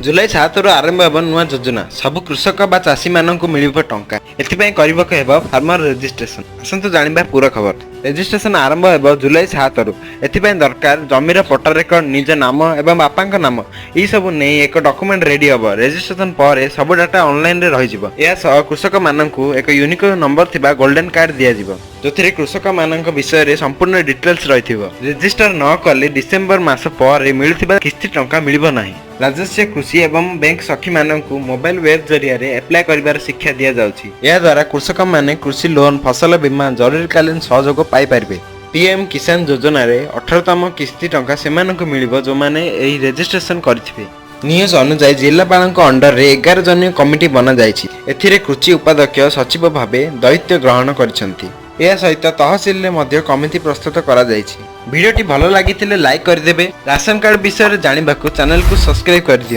ଜୁଲାଇ 7ରୁ ଆରମ୍ଭ ହେବ ନୂଆ ଯୋଜନା। ସବୁ କୃଷକ ବା ଚାଷୀମାନଙ୍କୁ ମିଳିବ ଟଙ୍କା। ଏଥିପାଇଁ କରିବାକୁ ହେବ ଫାର୍ମର ରେଜିଷ୍ଟ୍ରେସନ। ଆସନ୍ତୁ ଜାଣିବା ପୁରା ଖବର। ରେଜିଷ୍ଟ୍ରେସନ ଆରମ୍ଭ ହେବ ଜୁଲାଇ 7ରୁ। ଏଥିପାଇଁ ଦରକାର ଜମିର ପଟ୍ଟା ରେକର୍ଡ, ନିଜ ନାମ ଏବଂ ବାପାଙ୍କ ନାମ, ଏହିସବୁ ନେଇ ଏକ ଡକୁମେଣ୍ଟ ରେଡି ହେବ। ରେଜିଷ୍ଟ୍ରେସନ ପରେ ସବୁ ଡାଟା ଅନଲାଇନରେ ରହିଯିବ। ଏହା ସହ କୃଷକମାନଙ୍କୁ ଏକ ୟୁନିକ୍ ନମ୍ବର ଥିବା ଗୋଲ୍ଡେନ କାର୍ଡ ଦିଆଯିବ, ଯେଉଁଥିରେ କୃଷକମାନଙ୍କ ବିଷୟରେ ସମ୍ପୂର୍ଣ୍ଣ ଡିଟେଲ୍ସ ରହିଥିବ। ରେଜିଷ୍ଟର ନ କଲେ ଡିସେମ୍ବର ମାସ ପରେ ମିଳୁଥିବା କିସ୍ତି ଟଙ୍କା ମିଳିବ ନାହିଁ। ରାଜସ୍ୱ କୃଷି ଏବଂ ବ୍ୟାଙ୍କ ସଖୀମାନଙ୍କୁ ମୋବାଇଲ ୱେବ୍ ଜରିଆରେ ଆପ୍ଲାଏ କରିବାର ଶିକ୍ଷା ଦିଆଯାଉଛି। ଏହାଦ୍ୱାରା କୃଷକମାନେ କୃଷି ଲୋନ୍, ଫସଲ ବୀମା, ଜରୁରୀକାଳୀନ ସହଯୋଗ ପାଇପାରିବେ। ପିଏମ୍ କିଷାନ ଯୋଜନାରେ 18ତମ କିସ୍ତି ଟଙ୍କା ସେମାନଙ୍କୁ ମିଳିବ, ଯେଉଁମାନେ ଏହି ରେଜିଷ୍ଟ୍ରେସନ କରିଥିବେ। ନ୍ୟୁଜ୍ ଅନୁଯାୟୀ, ଜିଲ୍ଲାପାଳଙ୍କ ଅଣ୍ଡରରେ 11 ଜଣିଆ କମିଟି ବନାଯାଇଛି। ଏଥିରେ କୃଷି ଉପାଧ୍ୟକ୍ଷ ସଚିବ ଭାବେ ଦାୟିତ୍ୱ ଗ୍ରହଣ କରିଛନ୍ତି। ଏହା ସହିତ ତହସିଲରେ ମଧ୍ୟ କମିଟି ପ୍ରସ୍ତୁତ କରାଯାଇଛି। ଭିଡ଼ିଓଟି ଭଲ ଲାଗିଥିଲେ ଲାଇକ୍ କରିଦେବେ। ରାସନ କାର୍ଡ ବିଷୟରେ ଜାଣିବାକୁ ଚ୍ୟାନେଲକୁ ସବସ୍କ୍ରାଇବ୍ କରିଦିଅନ୍ତୁ।